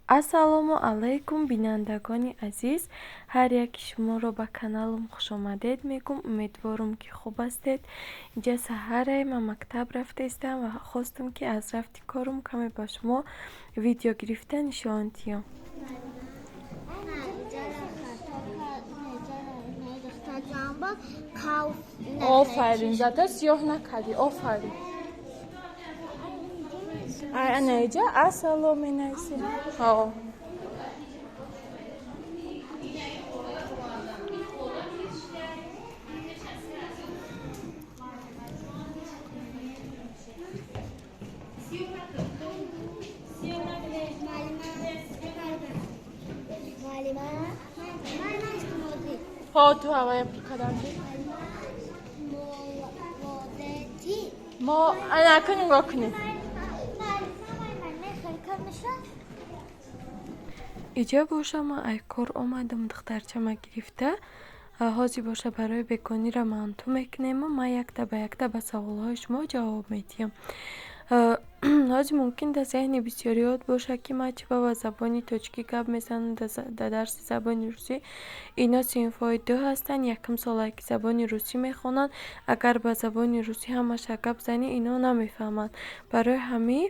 Ассалому алайкум, бинандагони азиз. Ҳар яки шуморо ба каналам хушомадед мегӯм. Умедворам, ки хуб ҳастед. Инҷа саҳаре, ман мактаб рафтаистам ва хостам, ки аз рафти корам каме ба шумо видео гирифта нишон диҳам. Офарин, зато сиёҳ накардӣ, офарин. Ай, ана иҷа ассалом менависем. Ҳо. Ҳо, ту ҳавая пур кардам. Мо ана ку нигоҳ кунед. Иҷа боша, ман ай кор омадам, духтарчама гирифта. Ҳозир боша, барои бегонира манту мекунему ман якта ба якта ба саволҳои шумо ҷавоб медиҳам. Ҳозир мумкин дар зеҳни бисёриёт бошад, ки ман чӣ ба забони тоҷикӣ гап мезанам дар дарси забони русӣ. Ино синфҳои ду ҳастанд, якум солае ки забони русӣ мехонанд. Агар ба забони русӣ ҳамаша гап занӣ, ино намефаҳманд. Барои ҳамин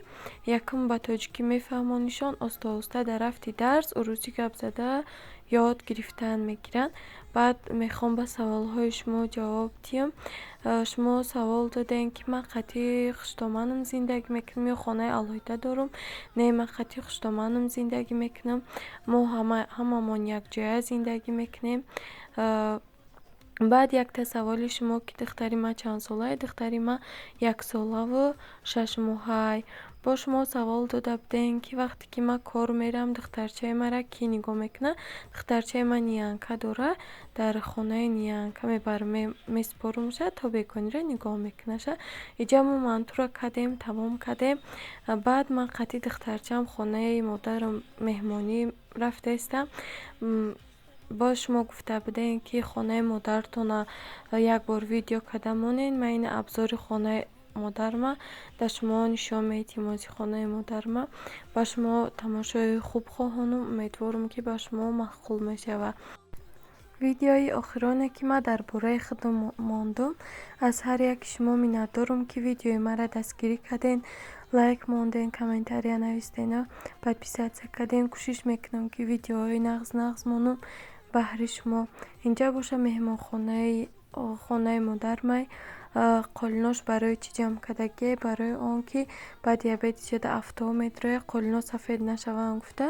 якум ба тоҷикӣ мефаҳмонишон, оста оста дар рафти дарс урусӣ гап зада ёд гирифтан мегиранд. Баъд мехоҳам ба саволҳои шумо ҷавоб диҳам. Шумо савол додем, ки ман қатъи хуштоманам зиндагӣ мекунам ё хонаи алоҳида дорам. Не, ман қатъи хуштоманам зиндагӣ мекунам. Мо ҳамамон якҷоя зиндагӣ мекунем. Баъд якта саволи шумо, ки духтари ман чандсолае. Духтари ман 1 солаву 6 моҳай. Бо шумо савол дода будем, ки вақте ки ман кор мерам, духтарчаи мара кӣ нигоҳ мекунад. Духтарчаи ман нянька дорад, дар хонаи нянька мебарам, месупорумша, то бегонира нигоҳ мекунаша. Иҷа мо мантура кардем, тамом кардем. Баъд ман қатъи духтарчаам хонаи модарам меҳмонӣ рафтаистам. Боз шумо гуфта будем, ки хонаи модаратона як бор видео карда монед. Ман ин обзори хонаи модарма дар шумо нишон медиҳем. Ози хонаи модарма ба шумо тамошои хуб хоҳонам. Умедворам, ки ба шумо маъқул мешавад. Видеои охироне, ки ман дар бораи худам мондум. Аз ҳар яки шумо миннатдорам, ки видеои маро дастгирӣ кардем, лайк мондем, комментария навистену подписаться кардем. Кӯшиш мекунам, ки видеоҳои нағз нағз монам баҳри шумо. Инҷа боша, меҳмонхонаи хонаи модармай. Қолинош барои чӣ ҷамъ кардагие? Барои он ки баъди обед иҷода авто медрояд, қолино сафед нашаванд гуфта,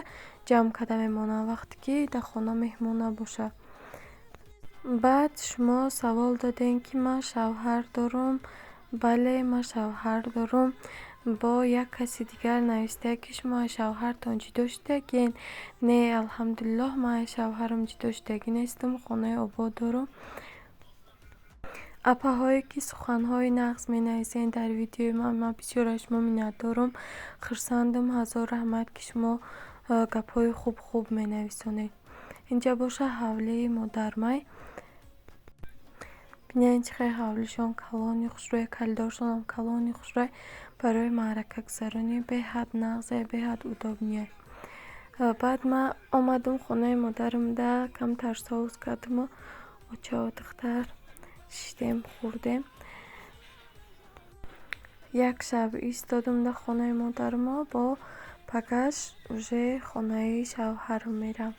ҷамъ карда мемонанд, вақте ки дар хона меҳмон набошад. Баъд шумо савол додем, ки ман шавҳар дорам. Бале, ман шавҳар дорам. Бо як каси дигар нависта, ки шумо аз шавҳартон ҷудо шудагиен. Не, алҳамдулиллоҳ, ман аз шавҳарам ҷудо шудагӣ нестам, хонаи обод дорам. Апаҳое, ки суханҳои нағз менависед дар видеои ман, ман бисёр аз шумо миннатдорам, хурсандам. Ҳазор раҳмат, ки шумо гапҳои хуб хуб менависонед. Инҷа боша, ҳавлии модармай. Бинед, чӣ хел ҳавлишон калони хушрӯй, коридоршонам калони хушрӯй. Барои маъракагузаронӣ беҳад нағзе, беҳад удобный. Баъд ман омадам хонаи модарамда, камтар соус кардаму очаву духтар шиштем, хӯрдем. Як шаб истодам дар хонаи модармо, бо пагаш уже хонаи шавҳарам мерам.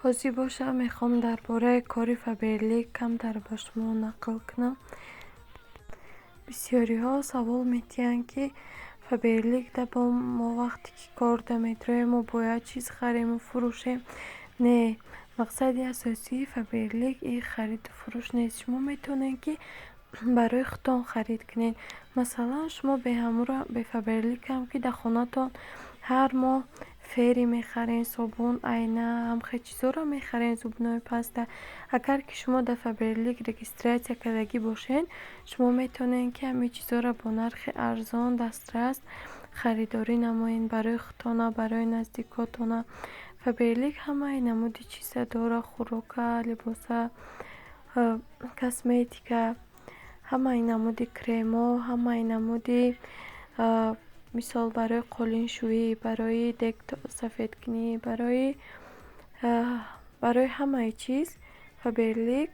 Ҳозир боша, мехоҳам дар бораи кори Фаберлик камтар ба шумо нақл кунам. Бисёриҳо савол медиҳанд, ки Фаберликда бо мо вақте ки кор да медроем, мо бояд чиз харему фурӯшем. Не, мақсади асосии Фаберлик ин хариду фурӯш нест. Шумо метавонед, ки барои худтон харид кунед. Масалан, шумо беҳамура, бе Фаберликам, ки дар хонатон ҳар моҳ Фери мехарен, собун, айна, ҳамхел чизҳоро мехарен, зубной паста. Агар ки шумо дар Фаберлик регистрация кардагӣ бошед, шумо метавонед, ки ҳамин чизҳоро бо нархи арзон дастрас харидорӣ намоед барои худтона, барои наздикотона. Фаберлик ҳамаи намуди чиза дорад: хӯрока, либоса, косметика, ҳамаи намуди кремо, ҳамаи намуди Мисол, барои қолиншӯӣ, барои дег сафедкунӣ, барои ҳамаи чиз Фаберлик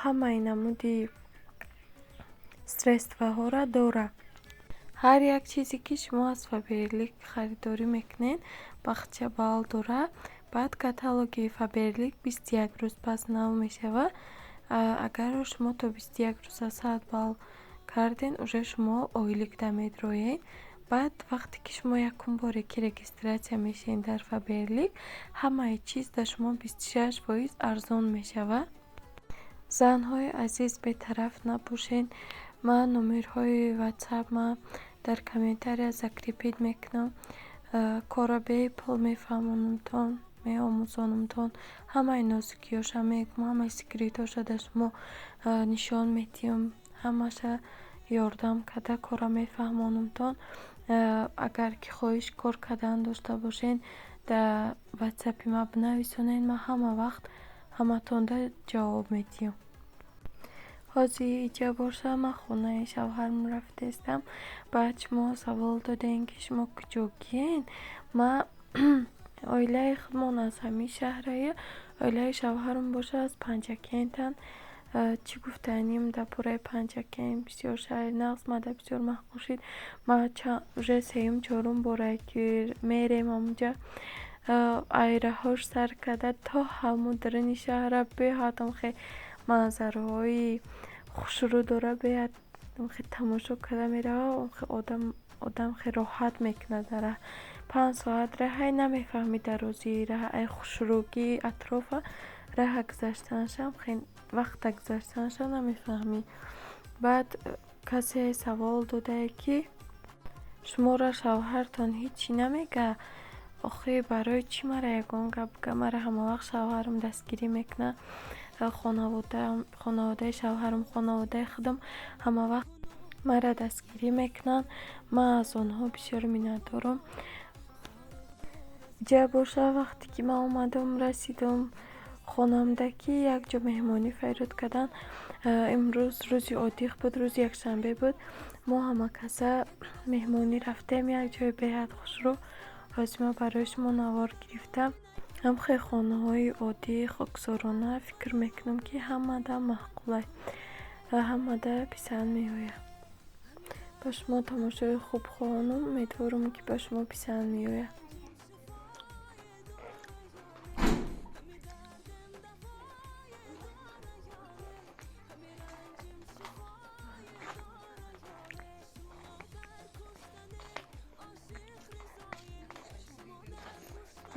ҳамаи намуди средствоҳоро дорад. Ҳар як чизе, ки шумо аз Фаберлик харидорӣ мекунед, бахча балл дорад. Баъд каталоги Фаберлик 21 рӯз пас нав мешавад. Агар шумо то 21 рӯза 100 балл карден, уже шумо ойликда медроед. Баъд вақте ки шумо якум боре ки регистрация мешавед дар Фаберлик, ҳамаи чиз дар шумо 26% арзон мешавад. Занҳои азиз, бетараф набошед. Ман номерҳои ватсап ма дар комментария закрепить мекунам. Корро бепул мефаҳмонамтон, меомӯзонамтон, ҳамаи нозукиёша мегӯм, ҳамаи секретҳоша дар шумо нишон медиҳам, ҳамаша ёрдам карда корро мефаҳмонамтон. Агар ки хоҳиш кор кардан дошта бошед, дар ватсапи ма бинависонед, ман ҳама вақт ҳаматонда ҷавоб медиҳам. Ҳозир иҷа боша, ман хонаи шавҳарам рафтаистам. Баъд шумо савол додем, ки шумо куҷогиен. Ман оилаи худмон аз ҳамин шаҳраю, оилаи шавҳарам боша аз Панҷакентанд. Чӣ гуфтаним дар бораи Панҷакент? Бисёр шаҳри нағз, мада бисёр маъқул шид. Ман уже сеюм чорум борае ки мерем ҳамунҷа. Айраҳош сар карда то ҳамун даруни шаҳра беҳад хе манзараҳои хушрӯ дора, беҳад хе тамошо карда мерава, одам хе роҳат мекунад дар раҳ. 5 соат раҳай намефаҳмӣ дарозии раҳ, ай хушрӯгии атрофа раҳа гузаштанашам, вақта гузаштанаша намефаҳмӣ. Баъд касе савол додае, ки шуморо шавҳартон ҳечӣ намегӯяд? Охи, барои чӣ мара ягон гап бигӯяд? Мара ҳамавақт шавҳарам дастгирӣ мекунад. Хонаводаи шавҳарам, хонаводаи худам ҳамавақт мара дастгирӣ мекунанд. Ман аз онҳо бисёр миннатдорам. Иҷа боша, вақте ки ман омадам, расидам хонамда, ки як ҷо меҳмонӣ фарёд карданд. Имрӯз рӯзи отдых буд, рӯзи якшанбе буд. Мо ҳамакаса меҳмонӣ рафтем як ҷои беҳад хушрӯ. Ҳозир ман барои шумо навор гирифтам. Ҳамхел хонаҳои оддӣ, хоксорона, фикр мекунам, ки ҳамада маъқулай ва ҳамада писанд меояд. Ба шумо тамошои хуб хоҳонам, умедворам, ки ба шумо писанд меояд.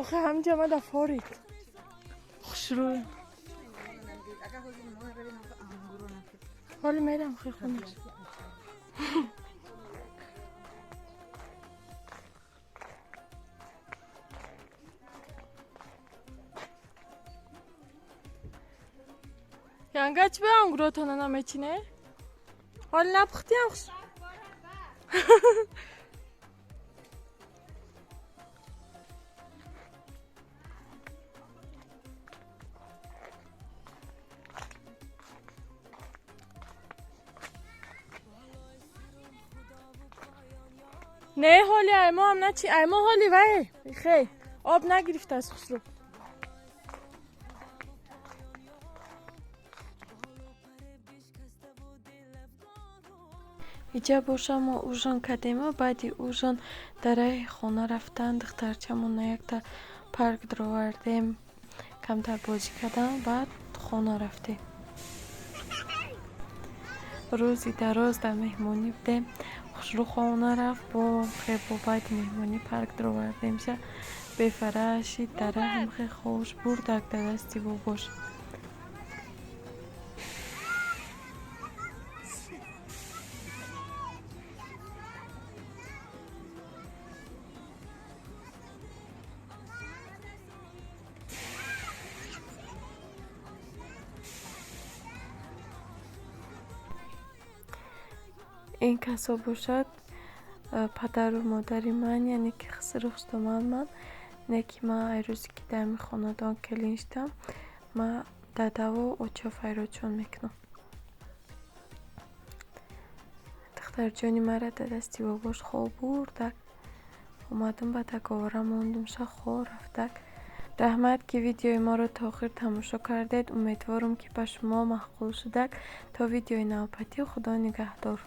Охе, ҳаминҷа мада форид хушрӯй. Ҳоли мерам хе хонаш. Янга, чӣ ба ангуротона намечине? Ҳоли напухтиам хуш. Не, ҳоли аймо ҳам начи, аймо ҳоли вай хе об нагирифтааст хусрӯ. Иҷа боша, мо ужин кардему баъди ужин дар раҳи хона рафтан духтарчамона якта парк даровардем, камтар бозӣ кардан, баъд хона рафтем. Рӯзи дароз дар меҳмонӣ будем. Хушрӯ хона рафт, бо хе бо баъди меҳмонӣ парк даровардемша, бефара шид, дар раҳам хе ховуш бурдак дар дасти бобош. Ин касо бошад падару модари ман, яъне ки хусру хусдомад ман. Не ки ман ай рӯзе ки дар ҳамин хонадон келин шудам, ман дадаву оча фарёдшон мекунам. Духтарҷони мара дар дасти бобош хоб бурдак. Омадам, ба договора мондумша, хоб рафтак. Раҳмат, ки видеои моро то охир тамошо кардед. Умедворам, ки ба шумо маъқул шудак. То видеои навбатӣ, Худо нигаҳдор.